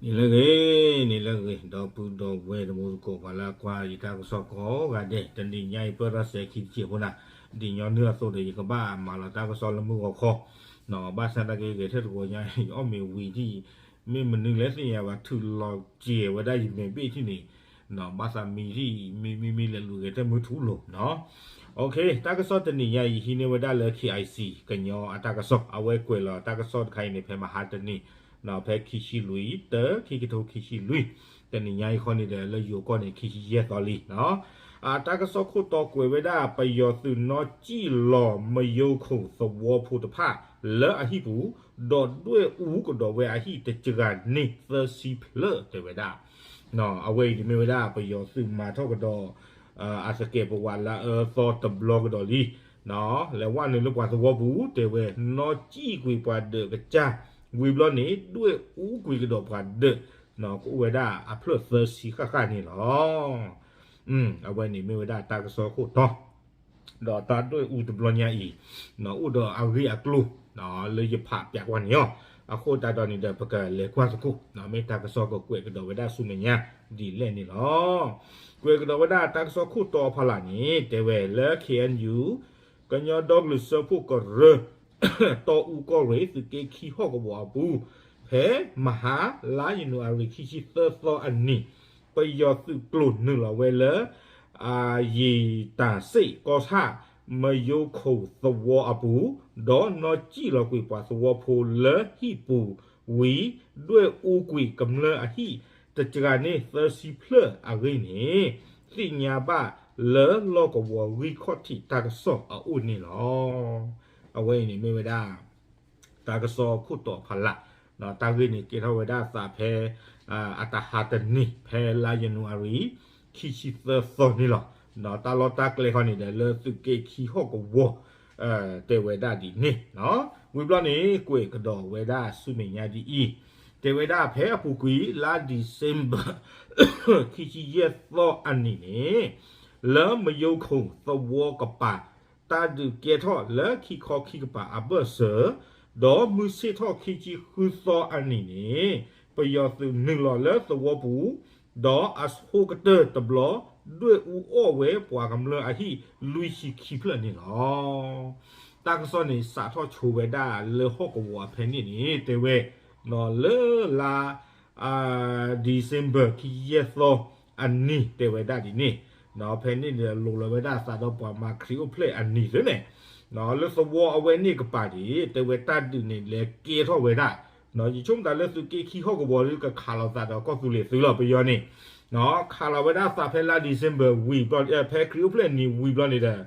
နံၤလၢအဂ့ၤ, နံၤလၢအဂ့ၤ, ဒီပုၢ်ဒီဝဲၢ်တံၤသကိး ပှၤလၢအကွၢ်ယတၢ်ကစီၣ်ကိးဂၤဒဲး, တနံၤညါအံၤ ပၢၢ်ထီၣ်စဲၤခံတစဲးဖိနၤ, ဒ်ညီနုၢ်အသိးဒီး ယကဘၣ်မၤလီၤတၢ်ကစီၣ်လၢမုၢ်ဂီၤခီ, ဘၣ်ဆၣ်သနာ်က့ ဂဲၤထၢၣ်တဂီၤညါ ယအီၣ်မ့ၤဝံၤထံၣ်, မ့ၢ်မနုၤလဲၣ်သ့ၣ်ညါဘၣ် ထုးလီၤစဲၤဝဲဒၣ်ယမဲာ်ဘ့ၣ်ထံၣ်န့ၣ်, ဘၣ်သးမံထံၣ် မံမံမံလဲၤလူၤဂဲၤထၢၣ်မုၢ်ထူလီၤနီၤ. တၢ်ကစီၣ်တနံၤညါအံၤ ဟံးန့ၢ်ဝဲဒၣ်လၢ KIC ကညီအတၢ်ကစီၣ်, အဝဲကွဲးလီၤတၢ်ကစီၣ်တခါအံၤန့ၣ် ဖဲမဟါတနံၤ, ဖဲခံဆံလွံၢ် တၢ ခံကထိခံဆံလွံၢ်, တနံၤညါအံၤခီန့ၣ်ဒီး လၢယိၤကီၢ်န့ၣ် ခံဆံယဲၢ်သီလံနီၤ. တၢ်ကစီၣ်ခိၣ်တီကွဲးဝဲဒၣ် ပယီၤသုးနီၣ်စံၣ်လီၤ မယိခိၣ်သဝီဖိတဖၣ် လၢအဟံၣ်ပူၤ, ဒီးဒွဲၣ်အူကဒီးဝဲအဟံၣ်တစှၤန့ၢ်သၢဆံဖျၢၣ် တဲဝဲဒၣ်. အဝဲအံၤန့ၣ်မ့ၢ်ဝဲဒၣ် ပယီၤသုးမၤထီၣ်ကဒီး အသကဲးပဝးလၢအအၢသီတဘျီကဒီးလံ, လဲၤဝဲနုာ်လၢပှၤသဝီပူၤ တဲဝဲ နီၣ်စံၣ်ကွံာ်ပှၤဒၢးကစၢ်, ဝံၤဘျီန့ၣ် ဒွဲၣ်အူကွံာ်ကဒီးပှၤဒၢး, ကအိၣ်ဝဲဒၣ်အဖျၢၣ်သၢဆံဃၣ်ဃၣ်န့ၣ်လီၤ. အဝဲန့ၣ်မ့ၢ်ဝဲဒၣ်တၢ်ကစီၣ်ခိၣ်တီ, ဒီးတၢ်ဒွဲၣ်အူတဘျီညါအံၤ, အိၣ်ဒီးအဂ့ၢ်အကျိၤ လၢယဖးပျးကွၢ်န့ၣ်လီၤ. အဃိသတးဒီးန့ၣ်ဒီး ပကလဲၤကွၢ်သကိး, မ့ၢ်တၢ်ကစီၣ်ကကွဲးကဒီးဝဲဒၣ်ဆူမဲာ်ညါဒ်လဲၣ်န့ၣ်လီၤ. ကွဲးကဒီးဝဲဒၣ်တၢ်ကစီၣ်ခိၣ်တီအဖီလာ်န့ၣ် တဲဝဲလၢ KNU ကညီဒီကလုာ်စၢဖှိၣ်ကရၢ တီအူကီၢ်ရ့ၣ် သုးက့ခံဟီၣ်ကဝီၤအပူၤ, ဖဲမဟါလါယနူၤအါရံၤ ခံဆံသၢသီအနံၤ, ပယီၤသုးကျိၤနုာ်လီၤဝဲလၢ အယံၤတၢ်စ့ၣ်ကီၢ်ဆၣ် မယိခိၣ်သဝီအပူၤ, ဒီးနီၣ်စံၣ်လီၤကွံာ်ပှၤသဝီဖိလၢဟံၣ်ပူၤဝံၤ, ဒွဲၣ်အူကွံာ်ကမျၢၢ်အဟံၣ် တစှၤန့ၢ်သၢဆံဖျၢၣ်အဂ့ၢ်န့ၣ် သ့ၣ်ညါဘၣ်လၢလီၢ်ကဝီၤဂံၢ်ခီၣ်ထံးတၢ်ကစီၣ်အအိၣ်န့ၣ်လီၤ. အဝဲအံၤန့ၣ်မ့ၢ်ဝဲဒၣ် တၢ်ကစီၣ်ခိၣ်တီဖီလာ်, တၢ်ဂ့ၢ်န့ၣ်ကဲထီၣ်ဝဲဒၣ်အသးဖဲ အတဟါတနံၤ ဖဲလါယနူၤအါရံၤ ခံဆံသၢသီန့ၣ်လီၤ. တၢ်လီၢ်တၢ်ကျဲခီန့ၣ်ဒီး လၢသုးက့ခံဟီၣ်ကဝီၤ တဲဝဲဒၣ်ဒ်န့ၣ်, ဝံၤဘျီန့ၣ် ကွဲးကဒီးဝဲဒၣ်ဆူမဲာ်ညါဒ်အံၤ, တဲဝဲဒၣ်ဖဲအပူၤကွံာ် လါ December ခံဆံယဲၢ်သီအနံၤန့ၣ်, လၢမယိခိၣ်သဝီကပၤ တၢ်ဒုးကဲထီၣ်လၢခံခီခံကပၤအဘၢၣ်စၢၤ, ဒီးမုၢ်ဆ့ၣ်ထီၣ်ခံဆံဃုသီအနံၤန့ၣ်, ပယီၤသုးနုာ်လီၤလၢသဝီပူၤ, ဒီးအဆိကတၢၢ်တဘျီ ဒွဲၣ်အူအီၣ်ဝဲပှၤကမျၢၢ်အဟံၣ်လွံၢ်ဆံခံဖျၢၣ်န့ၣ်လီၤ. တၢ်ကစီၣ်န့ၣ် စးထီၣ်ဆိဝဲဒၣ်လၢဟီၣ်ကဝီၤအဖဲန့ၣ်န့ၣ် တဲဝဲ, လၢလါ December ခံဆံယဲၢ်သီအနံၤ တဲဝဲဒၣ်ဒ်န့ၣ်, ဖဲန့ၣ်န့ၣ် လိၤလီၤဝဲဒၣ်အသးဒီးပှၤမၤခရံာ်အိၣ်ဖျဲၣ်အနံၤသ့န့ၣ်, လၢသဝီအဝဲန့ၣ်ကပၤန့ၣ် တဲဝဲတၢ်ဒုးန့ၣ်လဲၤကဲထီၣ်ဝဲဒၣ်, ယဆိကမိၣ်သးလၢသုးက့ခံဟီၣ်ကဝီၤဒီးကခးလီၤသးဒီးကီၢ်သူလ့ၤသုးလီၤ ပယီၤန့ၣ်, ခးလီၤဝဲဒၣ်သးဖဲလါ December ဝံၤဘျီ ဖဲခရံာ်အိၣ်ဖျဲၣ်နံၤဝံၤဘျီန့ၣ်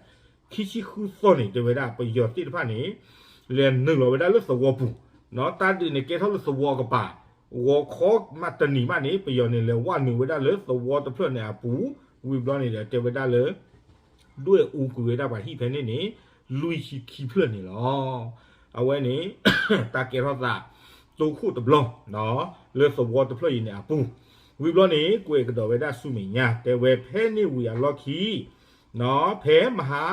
ဒီး ခံဆံဃုသီန့ၣ် တဲဝဲဒၣ် ပယီၤသ့ၣ်တဖၣ်န့ၣ် လဲၤနုာ်လီၤဝဲဒၣ်လၢသဝီပူၤ, တၢ်ဒုးန့ၣ်ကဲထီၣ်လၢသဝီကပၤ, ဂီၤခီမးတနံၤမးန့ၣ် ပယီၤန့ၣ် လဲၤဝဲနုာ်ဝဲဒၣ်လၢသဝီတဖျၢၣ်န့ၣ်အပူၤ, ဝံၤဘျီန့ၣ်ဒီး တဲဝဲဒၣ်လၢ ဒွဲၣ်အူကွံာ်ဝဲဒၣ်ပှၤဟံၣ်ဖဲန့ၣ်န့ၣ် လွံၢ်ဆံခံဖျၢၣ်န့ၣ်လီၤ. အဝဲန့ၣ် တၢ်ကဲထီၣ်သး တိခိၣ်တဘျီ လၢသဝီတဖျၢၣ်အံၤန့ၣ်အပူၤ, ဝံၤဘျီန့ၣ် ကွဲးကဒီးဝဲဒၣ်ဆူမဲာ်ညါ တဲဝဲဖဲန့ၣ်ဝံၤအလီၢ်ခံ ဖဲမဟါ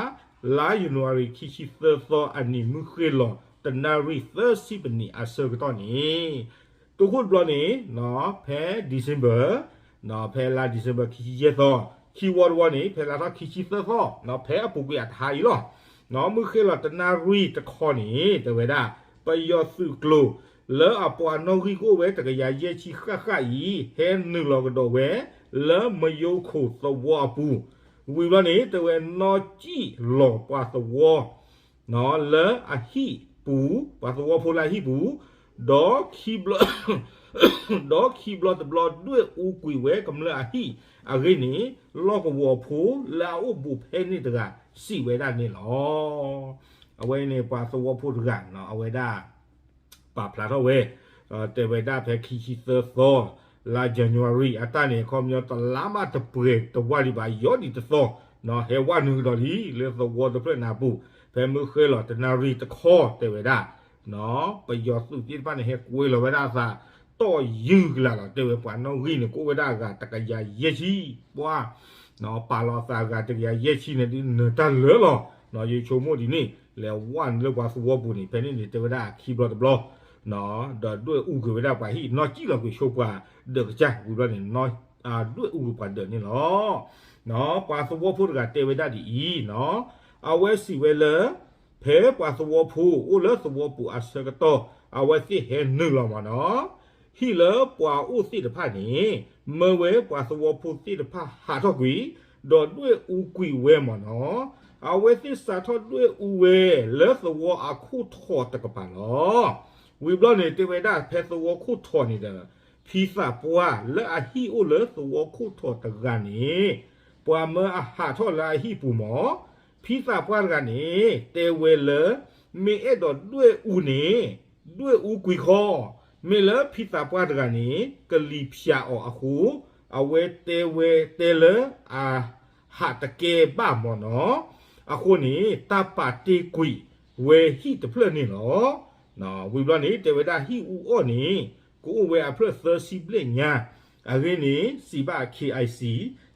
လါယနူၤအါရံၤ ခံဆံသၢသီအနံၤ မုၢ်ဃ့ၢ်လီၤ တနၣ်ရံၣ်သၢဆံပနံးအဆၢကတီၢ်န့ၣ် တိခိၣ်တဘျီန့ၣ် ဖဲ December ဖဲလါ December ခံဆံယဲၢ်သီ, ခံဝီတဝီန့ၣ် ဖဲလါထီၣ်ခံဆံသၢသီ, ဖဲအပူၤကွံာ်အတဟါအံၤလီၤ. မုၢ်ဃ့ၢ်လီၤတနၣ်ရံၣ်တခီန့ၣ် တဲဝဲဒၣ် ပယီၤသုးကျိၤ လၢအပှၤနီၣ်ဂံၢ်ကအိၣ်ဝဲတကယၤယဲၢ်ဆံဃၣ်ဃၣ်အံၤ ဟဲနုာ်လီၤကဒီးဝဲ လၢမယိခိၣ်သဝီအပူၤ, ဝံၤဘျီန့ၣ် တဲဝဲနီၣ်စံၣ်လီၤပှၤသဝီ လၢအဟံၣ်ပူၤ, ပှၤသဝီဖိလၢအဟံၣ်ပူၤ, ဒီးခံဘျီ, ဒီးခံဘျီတဘျီဒွဲၣ်အူကွံာ်ဝဲကမျၢၢ်အဟံၣ်အဂ့ၢ်န့ၣ်, လီၢ်ကဝီၤဖိလၢအအိၣ်ဘူးဖဲန့ၣ်တဂၤစံးဝဲဒၣ်န့ၣ်လီၤ. အဝဲန့ၣ်ပှၤသဝီဖိတဂၤ အဝဲဒၣ် ပာ်ဖျါထီၣ်ဝဲ, တဲဝဲဒၣ်ဖဲခံဆံသၢသီ လါ January အတၢ်န့ၣ် ခီပညီတလါမးတပှဲၤတဝၢ်ဒံးဘၣ် ယီဒံးတသီ, ဟဲဝဲနုာ်ကဒီးလံ လၢသဝီတဖျၢၣ်န့ၣ်အပူၤ, ဖဲမုၢ်ဃ့ၢ်လီၤတနၣ်ရံၣ်တခီတဲဝဲဒၣ်, ပယီၤသုးသ့ၣ်တဖၣ်န့ၣ် ဟဲကွဲလီၤဝဲဒၣ်အသး တီၢ်ယုၢ်ကလာ်လီၤ တဲဝဲပှၤနီၣ်ဂံၢ်န့ၣ် ကအိၣ်ဝဲဒၣ်အဂၤတကယၤယဲၢ်ဆံပှၤ ပာ်လီၤအသးအဂၤတကယၤယဲၢ်ဆံန့ၣ်ဒုးနၢၤတၢ်လၢာ်လီၤ. ယဆိကမိၣ်ဒ်န့ၣ် လဲၤဝဲနုာ်လၢပှၤသဝီပူၤန့ၣ် ဖဲန့ၣ်န့ၣ် တဲဝဲဒၣ်ခံဘျီတဘျီ, ဒီးဒွဲၣ်အူကွံာ်ဝဲဒၣ်ပှၤဟံၣ် နီၢ်ကံၣ်လီၤကွံာ်ဆိပှၤဒၢးကစၢ် ဝံၤဘျီန့ၣ် ဒွဲၣ်အူကွံာ်ပှၤဒၢးန့ၣ်လီၤ. ပှၤသဝီဖိတဂၤတဲဝဲဒၣ်ဒ်အံၤ, အဝဲစံးဝဲလၢ ဖဲပှၤသဝီဖိအိၣ်လၢသဝီပူၤအဆၢကတီၢ် အဝဲသ့ၣ်ဟဲနုာ်လီၤမ့ၢ်နီၤ ဟံၣ်လၢပှၤအိၣ်သ့ၣ်တဖၣ်န့ၣ် မၢဝဲပှၤသဝီဖိသ့ၣ်တဖၣ်ဟးထီၣ်ကွံာ် ဒီးဒွဲၣ်အူကွံာ်ဝဲမ့ၢ်နီၤ အဝဲသ့ၣ်စးထီၣ်ဒွဲၣ်အူဝဲလၢသဝီအခိၣ်ထိးတကပၤလီၤ. ဝံၤဘျီန့ၣ် တဲဝဲဒၣ်ဖဲသဝီခိၣ်ထိးန့ၣ်ဒီး ဖံသးပှၢ်လၢအဟံၣ်အိၣ်လၢသဝီခိၣ်ထိးတဂၤန့ၣ် ပှၤမၢအဟးထီၣ်လၢအဟံၣ်ပူၤမ့ၢ် ဖံသးပှၢ်တဂၤန့ၣ် တဲဝဲလၢ မ့ၢ်အဲၣ်ဒိးဒွဲၣ်အူန့ၣ် ဒွဲၣ်အူကွံာ်ခီ, မ့ၢ်လၢဖံသးပှၢ်တဂၤန့ၣ် ကလံၤဖၠးအီၤအဃိ အဝဲတဲဝဲတဲလၢအ ဟးတကဲဘၣ်မ့ၢ်နီၤ, အဃိန့ၣ် တၢ်ပာ်တ့ၢ်ကွံာ်ဝဲဟံၣ်တဖျၢၣ်န့ၣ်လီၤ. ဝံၤဘျီန့ၣ် တဲဝဲဒၣ်ဟံၣ်အူအီၣ်န့ၣ် ကအိၣ်ဝဲအဖျၢၣ်သၢဆံဘျဲၣ်ညါ, အဂ့ၢ်န့ၣ် စံးဘၣ် K I C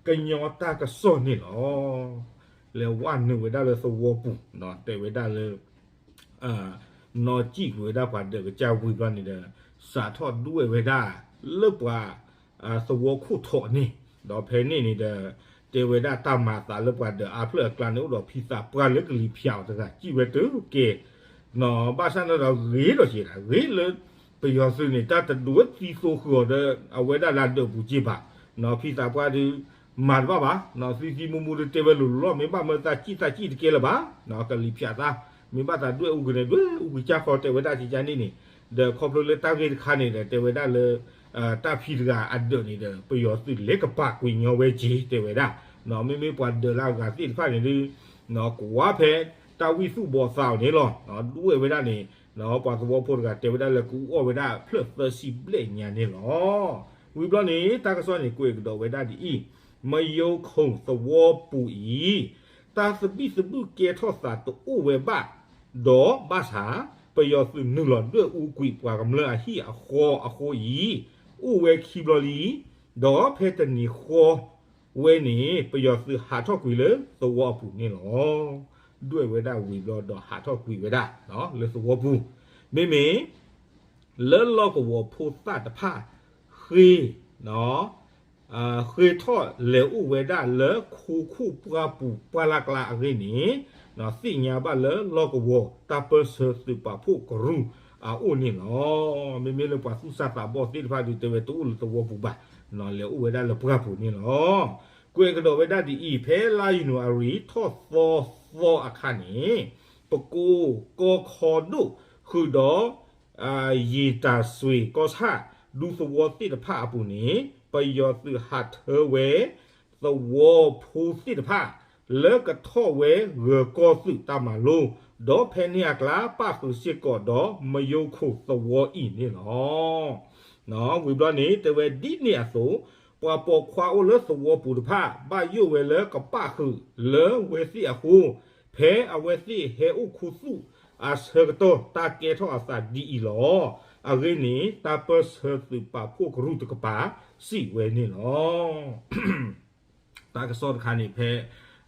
ကညီတၢ်ကစီၣ်န့ၣ်လီၤ. လဲၤဝဲနုာ်ဝဲဒၣ်လၢသဝီပူၤ, တဲဝဲဒၣ်လၢ နီၢ်ကံၣ်ကွံာ်ဝဲဒၣ်ပှၤဒၢးကစၢ်ဝံၤဘျီန့ၣ်ဒီး စးထီၣ်ဒွဲၣ်ဝဲဒၣ်လၢပှၤ သဝီခိၣ်ထိးန့ၣ်, ဒီးဖဲန့ၣ်န့ၣ်ဒီး တဲဝဲဒၣ်တၢ်မၤသးလၢပှၤဒၢးအါဖျၢၣ်အကျါန့ၣ် အိၣ်ဒီးဖံသးပှၢ်လၢကလံၤဖၠးအီၤတဂၤ စံးဝဲတကဲ, ဘၣ်ဆၣ်န့ၣ်ဒီးဂ့ၤဒီးက့ၤဒၣ် ဂ့ၤလၢ ပယီၤသုးန့ၣ် တၢ်တဒုးသံသိဃုာ်အီၤဒီး အဝဲဒၣ်လၢအဒၢးပူၤက့ဘၣ်, ဖံသးပှၢ်ဒုး မၤတဘၣ်ဘၣ်, သံသံမူမူဒုးတဲဝဲလိၤလိၤလီၤ, မ့ၢ်ဘၣ်မၢသးစံၣ်သးစံၣ်တကဲလၢၤဘၣ်, ကလံၤဖၠးသး, မ့ၢ်ဘၣ်သးဒွဲၣ်အူကွံာ်န့ၣ် ဒွဲၣ်အူကွံာ်ကၢ်ဃီ တဲဝဲဒၣ်ကကန့ၣ်န့ၣ်, ဒီးခီဖျိလၢတၢ်ဂ့ၢ်တခါန့ၣ်ဒီး တဲဝဲဒၣ်လၢ တၢ်ဖံတဂၤအဒၢးန့ၣ်ဒီး ပယီၤသုးလဲၤကပာ်ကွံာ်ညီဝဲက့ၤ တဲဝဲဒၣ်, မ့မ့ၢ်ပှၤဒၢးလၢအဂၤသ့ၣ်တဖၣ်န့ၣ်ဒုး ကွၢ်ဖဲတၢ်ဝံၣ်သူၣ်ဘီၣ်သးအီၤန့ၣ်လီၤ, ဒွဲၣ်ဝဲဒၣ်န့ၣ် ပှၤသဝီဖိတဂၤတဲဝဲဒၣ်လၢကအူအီၣ်ဝဲဒၣ်ဖျၢၣ်သၢဆံဘျဲၣ်ညါန့ၣ်လီၤ. ဝံၤဘျီန့ၣ် တၢ်ကစီၣ်န့ၣ် ကွဲးကဒီးဝဲဒၣ်ဒ်အံၤ, မယိခိၣ်သဝီပူၤအံၤ တၢ်သဘံၣ်သဘုၣ်ကဲထီၣ်သးတအိၣ်ဝဲဘၣ်, ဒီးဘၣ်ဆၣ် ပယီၤသုးနုာ်လီၤဒွဲၣ်အူကွံာ်ပှၤကမျၢၢ်အဟံၣ်အဃီအဃိအံၤ အိၣ်ဝဲခံဘျီလံ, ဒီးဖဲတနံၤဃီဝဲန့ၣ် ပယီၤသုးဟးထီၣ်ကွံာ်လၢသဝီအပူၤန့ၣ်လီၤ. ဒွဲၣ်ဝဲဒၣ်ဝံၤဘျီဒီးဟးထီၣ်ကွံာ်ဝဲဒၣ် လၢသဝီပူၤ, မ့မ့ၢ် လၢလီၢ်ကဝီၤဖိသၣ်တဖၣ် ဃ့ ဃ့ထီၣ်လဲၤအိၣ်ဝဲဒၣ်လၢခိခိၣ်ပှၢ်ပူၤပှၢ်လၢ်ကျါအဂ့ၢ်န့ၣ် သ့ၣ်ညါဘၣ်လၢလီၢ်ကဝီၤတၢ်ပၢၢ်ဆၢသုးပာ်ဖှိၣ်ကရူၢ်အအိၣ်န့ၣ်လီၤ. မ့မ့ၢ်လၢပှၤသူၣ်စၢ်သးဘီၣ်သ့ၣ်တဖၣ်ဒုးတဲဝဲတအိၣ်လၢသဝီပူၤဘၣ်, လဲၤအိၣ်ဝဲဒၣ်လၢပှၢ်ပူၤန့ၣ်လီၤ. ကွဲးကဒီးဝဲဒၣ်ဒ်အံၤ, ဖဲလါယနူၤအါရံၤထီၣ်သီသီအခါန့ၣ် ပကိးကီခီဒိၣ်ဃုာ်ဒီး ယံာ်တၢ်စွ့ၤကီၢ်ဆၣ် ဒူသဝီသ့ၣ်တဖၣ်အပူၤန့ၣ် ပယီၤသုးဟးထၢဝဲ သဝီဖိသ့ၣ်တဖၣ် လၢကထီၣ်ဝဲဂၢၤကီၢ်သုးတၢ်မၤလိ, ဒီးဖဲန့ၣ်အကျါ ပၣ်ဃုာ်စ့ၢ်ကီးဒီးမယိခိၣ်သဝီအံၤန့ၣ်လီၤ. ဝံၤဘျီန့ၣ် တဲဝဲဒ်န့ၣ်အသိး ပှၤပိာ်ခွါအိၣ်လၢသဝီပူၤတဖၣ် ဘၣ်ယိၣ်ဝဲလၢကပၣ်ဃုာ်လၢဝဲသ့ၣ်အဃိ, ဖဲအဝဲသ့ၣ်ဟဲအိၣ်ခူသူၣ်အဆၢကတီၢ် တၢ်ကဲထီၣ်အသးဒ်အံၤလီၤ. အဂ့ၢ်န့ၣ် တၢ်ပၢၢ်ဆၢသုးပာ်ဖှိၣ်ကရူၢ်တကပၤ စံးဝဲန့ၣ်လီၤ. တၢ်ကစီၣ်တခါန့ၣ် ဖဲ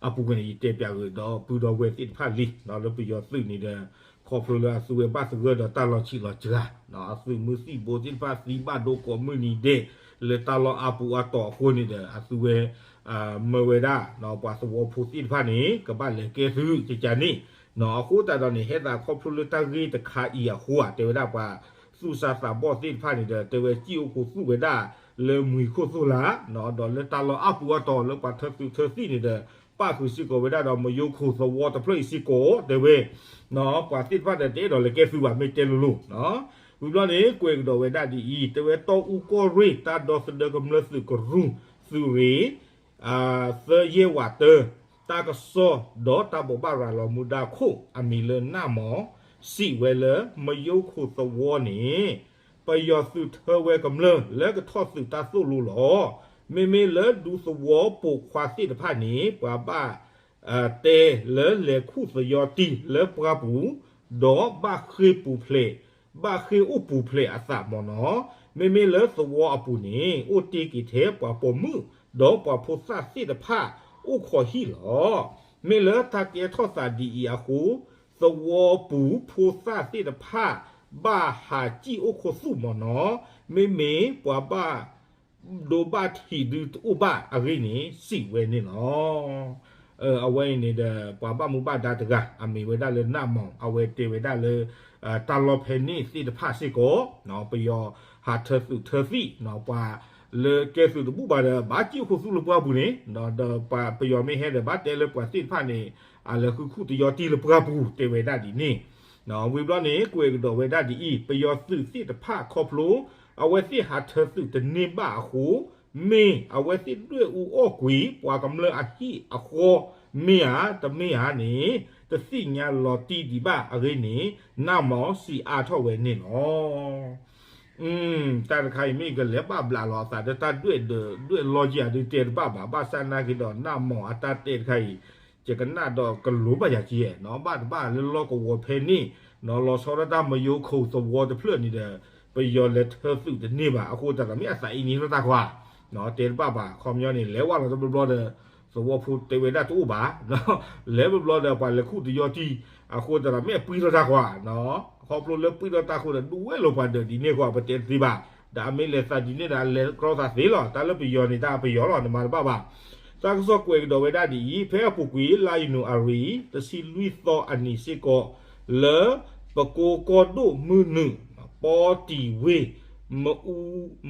အပူၤကွံာ်န့ၣ် ယတဲပၠးဂ့ၤဒီးပုၢ်ဒီဝဲၢ်သ့ၣ်တဖၣ်လံ, လၢပယီၤသုးန့ၣ်ဒီး ခီဖျိလၢအသုဝဲဘၣ်သဂၢၢ်ဒီးတၢ်လီၤဆံးလီၤစှၤ, အသုးမုၢ်သံၣ်ဘိသ့ၣ်တဖၣ်သံဘၣ်ဒိကိးမုၢ်နံၤဒဲး လၢတၢ်လီၢ်အါပူၤအတီၢ်အဃိန့ၣ်ဒီး အသုဝဲ မၢဝဲဒၣ် ပှၤသဝီဖိသ့ၣ်တဖၣ်န့ၣ် ကဘၣ်လဲၤကဲသုးကကန့ၣ်, အဃိသတးဒီးန့ၣ် ဟဲသးခီဖျိလၢတၢ်ဂ့ၢ်တခါအံၤအဃိဧါ တဲဝဲဒၣ်ပှၤသူၣ်စၢ်သးဘီၣ်သ့ၣ်တဖၣ်န့ၣ်ဒီး တဲဝဲစံၣ်အိၣ်ခူသူၣ်ဝဲဒၣ်လၢမှံၤခိၣ်သိၣ်လာ်, ဒီးလၢတၢ်လီၢ်အါပူၤအတီၢ်လၢပှၤထၢသုးထၢသံၣ်န့ၣ်ဒီး ပၣ်ဃုာ်စ့ၢ်ကီးဝဲဒၣ်ဒီးမယိခိၣ်သဝီတဖျၢၣ်အံၤစ့ၢ်ကီး တဲဝဲ ပှၤသ့ၣ်တဖၣ်ဒီးတအဲၣ်ဒိးလဲၤကဲသုးဘၣ် မ့ၢ်တဲလိၤလိၤ, ဝံၤဘျီန့ၣ် ကွဲးကဒီးဝဲဒၣ်ဒ်အံၤ, တဲဝဲတီအူကီၢ်ရ့ၣ် တၢ်ဒီသဒၢကမျၢၢ်သုးကရူၢ် သုးရ့ၣ် သၢယဲၢ်ဝးတၢ တၢ်ကစီၣ်ဒီးတၢ်ဘိးဘၣ်ရၤလီၤမူဒါခိၣ် အမံၤလၢနၢ်မီၢ် စံးဝဲလၢ မယိခိၣ်သဝီန့ၣ် ပယီၤသုးထၢဝဲကမျၢၢ်လၢကထီၣ်သုးတၢ်သိၣ်လိလီၤ. မ့မ့ၢ်လၢဒူသဝီပိာ်ခွါသ့ၣ်တဖၣ်န့ၣ် ပှၤဘၣ် တဲလၢလဲၤခူၣ်သယီတံၢ်လၢပှၢ်ပူၤ, ဒီးဘၣ်ဃ့ၢ်ပူၤဖျဲး, ဘၣ်ဃ့ၢ်အိၣ်ပူၤဖျဲးအသးမ့ၢ်နီၤ, မ့မ့ၢ်လၢသဝီအပူၤန့ၣ် အိၣ်တ့ၢ်က့ၤထဲပှၤပိာ်မုၣ်, ဒီးပှၤဖိသၣ်သ့ၣ်တဖၣ်အိၣ်ခိးဟံၣ်လီၤ. မ့ၢ်လၢတၢ်ကဲထီၣ်သးဒ်အံၤအဃိ, သဝီပူၤဖိသၣ်သ့ၣ်တဖၣ် ဘၣ်ဟးစံၣ်အိၣ်ခိၣ်သူၣ်မ့ၢ်နီၤ, မ့မ့ၢ်ပှၤဘၣ်ဒိဘၣ်ထံးဒုတအိၣ်ဘၣ်အဂ့ၢ်န့ၣ် စံးဝဲန့ၣ်လီၤ. အဝဲအံၤန့ၣ်ဒီး ပှၤဘၣ်မူဘၣ်ဒါတဂၤ အမ့ၢ်ဝဲဒၣ်လၢနးမီၢ် အဝဲတဲဝဲဒၣ်လၢ တၢ်လီၢ်ဖဲန့ၣ်သ့ၣ်တဖၣ်စ့ၢ်ကီး ပယီၤဟးထၢသုးထၢသံၣ် ပှၤလၢကဲသုးတဘူၣ်ဘၣ်ဒီး ဘၣ်စံၣ်အိၣ်ခိၣ်သူၣ်လၢပှၢ်ပူၤန့ၣ် ဒီးပယီၤမ့ၢ်ဟဲဒီး ဘၣ်တဲလၢပှၤသ့ၣ်တဖၣ်န့ၣ် အလဲၤဃုခူၣ်တယီတံၢ်လၢပှၢ်ပူၤ တဲဝဲဒၣ်ဒ်န့ၣ် ဝံၤဘျီန့ၣ် ကွဲးကဒီးဝဲဒၣ်ဒ်အံၤ, ပယီၤသုးသ့ၣ်တဖၣ်ခီဖျိ အဝဲသ့ၣ်ဟးထၢသုးတန့ၢ်ဘၣ်အဃိ မ့ၢ်အဝဲသ့ၣ်ဒွဲၣ်အူအီၣ်ကွံာ် ပှၤကမျၢၢ်အဟံၣ်အဃီ မ့ၢ်ဧါ တမ့ၢ်ဧါန့ၣ် တသ့ၣ်ညါလီၤတံၢ်ဒံးဘၣ်အဂ့ၢ်န့ၣ် နးမီၢ်စံးအါထီၣ်ဝဲန့ၣ်လီၤ. တၢ်တခါအံၤမ့ၢ်ကလဲၤဘၣ်ဘျးလီၤအသး ဒီးတၢ်ဒွဲၣ်ဒီး ဒွဲၣ်လီက့ၤအဒုးတဲတဘၣ်ဘၣ်, ဘၣ်ဆၣ်နာ်က့ၤဒီး နးမီၢ်အတၢ်တဲတခါအံၤ ယကနၣ်ဒီးကလိၤဘၣ်ယၤက့ၤ နီၤ ဘၣ်တဘၣ်လၢလီၢ်ကဝီၤဖဲန့ၣ် နီၤ လီၤဆီဒၣ်တၢ်မယိခိၣ်သဝီတဖျၢၣ်န့ၣ်ဒီး ပယီၤလဲၤထၢသုးတန့ၢ်ဘၣ် အဃိသတးဒီးမ့ၢ်အသးအံၤန့ၣ်လီၤတၢ်ကွၢ် နီၤ တဲတဘၣ်ဘၣ် ခီပညီန့ၣ် လဲၤဝဲလီၤတဘျီဘျီဒီး သဝီဖိတဲဝဲဒၣ်တအိၣ်ဘၣ် လဲၤဘျီဘျီဒီးပှၤလဲၤခူၣ်တယီတံၢ် အဃိသတးဒီးမ့ၢ်အပှံၢ်ထီၣ်တၢ်ကွၢ် နီၤ ခီဖျိလၢပှံၢ်ထီၣ်တၢ်ဃိဒီး ဒုးဝဲလိာ်ပှၤဒၢးဒ်န့ၣ်ကွၢ် ပတဲတသ့ဘၣ် ဒီးအမ့ၢ်လဲၤသးဒ်န့ၣ်ဒီး အလဲၤကြီသးသ့လီၤ တၢ်လၢပယီၤန့ၣ် တၢ်ပယီၤလီၤ နမၤတဘၣ်ဘၣ် တၢ်ကစီၣ်ကွဲးကဒီးဝဲဒၣ်ဒ်အံၤ ဖဲအပူၤကွံာ် လါယနူၤအါရံၤ တဆံလွံၢ်သီအနံၤစ့ၢ်ကီး လၢပကိကီၢ်ဒိၣ်မုၢ်နုာ် ပီတံၤဝ့ၢ်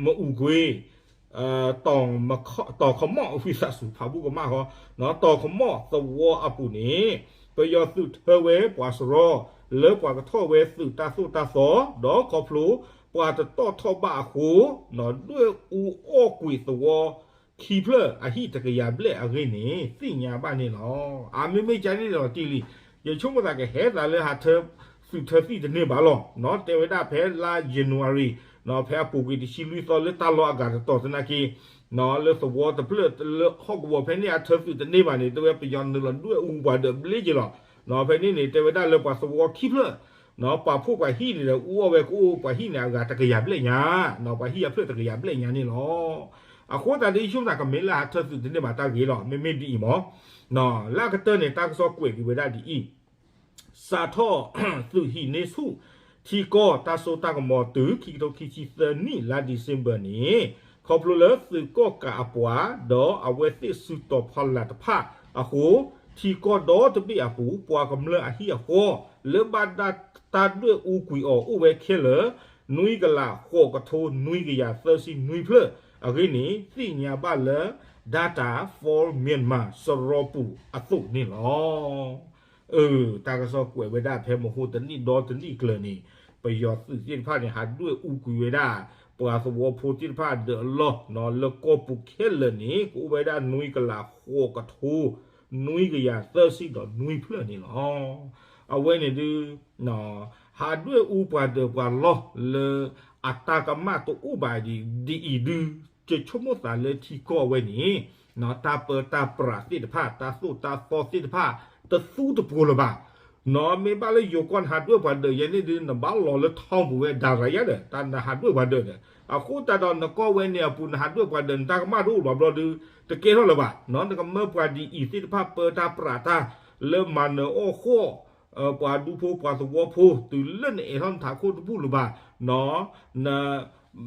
မအူကွ့ၤ တီၤခီမီၣ် ဝံသးစူၤ ဖးဘူၣ်ကမၣ်ဃီ တီၤခီမီၣ်သဝီအပူၤန့ၣ် ပယီၤသုးထၢဝဲပှၤစရီ လၢပှၤကထီၣ်ဝဲသုးတၢ်သိၣ်တၢ်သီ ဒီးခီဖျိပှၤတတီၢ်ထီၣ်ဘၣ်အဃိ ဒွဲၣ်အူအီၣ်ကွံာ်သဝီခံဖျၢၣ်အဟံၣ်တကယၤဘျဲၣ်အဂ့ၢ်န့ၣ် သ့ၣ်ညါဘၣ်န့ၣ်လီၤ. အမ့မ့ၢ်ကန့ၣ်လီၤတံၢ်လံ ယဆိကမိၣ်သးကဟဲသးလၢဟးထၢသုးထၢသံၣ်တန့ၢ်ဘၣ်လီၤ. နီၤ တဲဝဲဒၣ်ဖဲလါယနူၤအါရံၤ နီၤ ဖဲအပူၤကွံာ်တဆံလွံၢ်သီလၢတၢ်လီၢ်အဂၤတတီၤသနာ်က့ နီၤ လၢသဝီတဖျၢၣ်လၢဟီၣ်ကဝီၤဖဲန့ၣ်အထၢသုးတန့ၢ်ဘၣ်န့ၣ် တဲဝဲပယီၤနုာ်လီၤဒွဲၣ်အူပှၤဒၢးဘျ့က့ၤလီၤ. နီၤ ဖဲန့ၣ်န့ၣ် တဲဝဲဒၣ်လၢပှၤသဝီခံဖျၢၣ် နီၤ ပှၤဖှိၣ်ပှၤဟံၣ်န့ၣ်ဒီး အူအီၣ်ဝဲကအိၣ်ပှၤဟံၣ်န့ၣ်အဂၤတကယၤဘျဲၣ်ညါ နီၤ ပှၤဟံၣ်အဖျၢၣ်တကယၤဘျဲၣ်ညါန့ၣ်လီၤ. အဃိသတးဒ်ယဆိကမိၣ်သးကမ့ၢ်လၢဟးထၢသုးတန့ၢ်ဘၣ်တၢ်ဂ့ၤလီၤ မ့မ့ၢ်ဒ်အံၤမး နီၤ လၢအကတၢၢ်န့ၣ် တၢ်ကစီၣ်ကွဲးက့ၤဝဲဒၣ်ဒ်အံၤ စးထီၣ်သုးဟံးန့ၢ်ဆူၣ် ထံကီၢ်တၢ်စိတၢ်ကမီၤတုၤ ခံကထိခံဆံသၢနံၣ် လါ December န့ၣ် ခီဖျိလၢသုးကီၣ်ကးအပှၤ ဒီးအဝဲသ့ၣ်စုတီၤဖီလာ်တဖၣ်အဃိ ထံကီၢ်ဒီတဘ့ၣ်အပူၤ ပှၤကမျၢၢ်အဟံၣ်အဃီ လၢဘၣ်တၢ်ဒွဲၣ်အူကွံာ်အီၤအိၣ်ဝဲခဲလၢာ် နွံကလးဃိးကထိနွံကယၤသၢဆံနွံဖျၢၣ်အဂ့ၢ်န့ၣ် သ့ၣ်ညါဘၣ်လၢ Data for Myanmar စရီပူၤအသိးန့ၣ်လီၤ. အၢ တၢ်ကစီၣ်ကွဲးဝဲဒၣ်ဖဲမဟိတနံၣ်ဒီတနံၣ်ကျၢၤန့ၣ် ပယီၤသုးသ့ၣ်တဖၣ်န့ၣ် ဟးဒွဲၣ်အူကွံာ်ဝဲဒၣ် ပှၤသဝီဖိသ့ၣ်တဖၣ်အဒၢးအလီၢ် လၢကီၢ်ပူၤခဲလၢာ်န့ၣ် ကအိၣ်ဝဲဒၣ်နွံကလးဃိးကထိ နွံကယၤသၢဆံဒီးနွံဖျၢၣ်န့ၣ်လီၤ. အဝဲန့ၣ်ဒုး ဟးဒွဲၣ်အူပှၤဒၢးပှၤလီၢ်လၢအတၢ်ကမၣ်တအိၣ်ဘၣ်ဒ်အံၤဒုး ယဆိကမိၣ်သးလၢထံကီၢ်အဝဲန့ၣ် တၢ်ပၢတၢ်ပြးသ့ၣ်တဖၣ် တၢ်သိၣ်တၢ်သီသ့ၣ်တဖၣ် တသူတပှိၤလၢၤဘၣ်. နီၤ မ့ၢ်ဘၣ်လၢယိၤကီၢ်နဟးဒွဲၣ်ပှၤဒၢးယဲန့ၣ်ဒုး နဘၣ်လီၤလၢထီပူၤဝဲဒၣ်ရၤယါဒီး တၢ်နဟးဒွဲၣ်ပှၤဒၢးဒီး အဃိသတးဒီးနကီၢ်ဝဲန့ၣ်အပူၤ နဟးဒွဲၣ်ပှၤဒၢး နတၢ်ကမၣ်တအိၣ်ဘၣ်ဘျီဒုး တကဲထီၣ်လၢၤဘၣ်. နီၤ နကမၢပှၤဒ်အံၤသ့ၣ်တဖၣ်ပၢတၢ်ပြးတၢ် လၢမၤနၢၤအီၣ်ဃီၣ် ပှၤဒူဖိပှၤသဝီဖိ တုၤလၢနအဲၣ်ထီၣ်နထးခိၣ်တဘူၣ်လၢၤဘၣ်. နီၤ န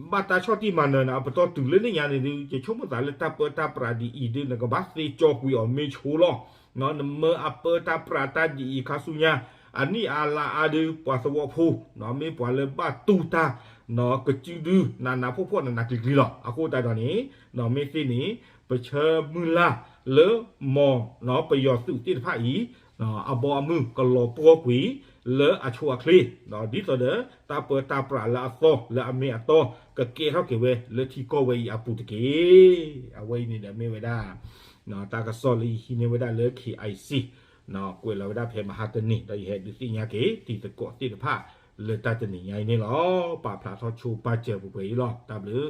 ဘၣ်တၢ်ဆီၣ်တံၢ်မၤနၢၤနၤအပတီၢ်တုၤလၢနညါန့ၣ်ဒုး ယဆိကမိၣ်သးလၢတၢ်ပၢတၢ်ပြးဒ်အံၤဒုး နကဘၣ်သ့ကၠီကွံာ်အီၤမ့ၢ်ဆိလီၤ. နီၤ နမၢအပၢတၢ်ပြးတၢ်ဒ်အံၤခါဆူညါ အနံၣ်အါလါအါဒုး ပှၤသဝီဖိ နီၤ မ့ၢ်ပှၤလၢဘၣ်တူၢ်တၢ် နီၤ ကစုဒု နးနးဖှီၣ်ဖှီၣ်နးနးကျံၤကျံၤလီၤ. အဃိသတးဒီးန့ၣ် နီၤ မ့ၢ်သ့န့ၣ် ပဆၢမုၢ်လၢ်လၢ မ် နီၤ ပယီၤသုးသ့ၣ်တဖၣ်အံၤ အဘီအမုၢ်ကလီၤပှီၢ်ကွံာ် လၢအဆိအချ့ ဒ်သိးဒီး တၢ်ပၢတၢ်ပြးလၢအသီလၢအမ့ၢ်အတီ ကကဲထီၣ်က့ၤဝဲလၢထံကီၢ်ဝဲအံၤအပူၤတက့ၢ်. အဝဲအံၤန့ၣ်ဒီးမ့ၢ်ဝဲဒၣ် တၢ်ကစီၣ်လၢယဟံးန့ၢ်ဝဲဒၣ်လၢ KIC ကွဲးလီၤဝဲဒၣ်ဖဲမဟါတနံၤ ဒီးယဟဲဒုးသ့ၣ်ညါက့ၤ တံၤသကိးသ့ၣ်တဖၣ် လၢတၢ်တနံၤညါအံၤန့ၣ်လီၤ. ပာ်ဖျါထီၣ်ဆိပာ်စၢၤပှဲၤပှဲၤအံၤလီၤ. တၢ်ဘျုး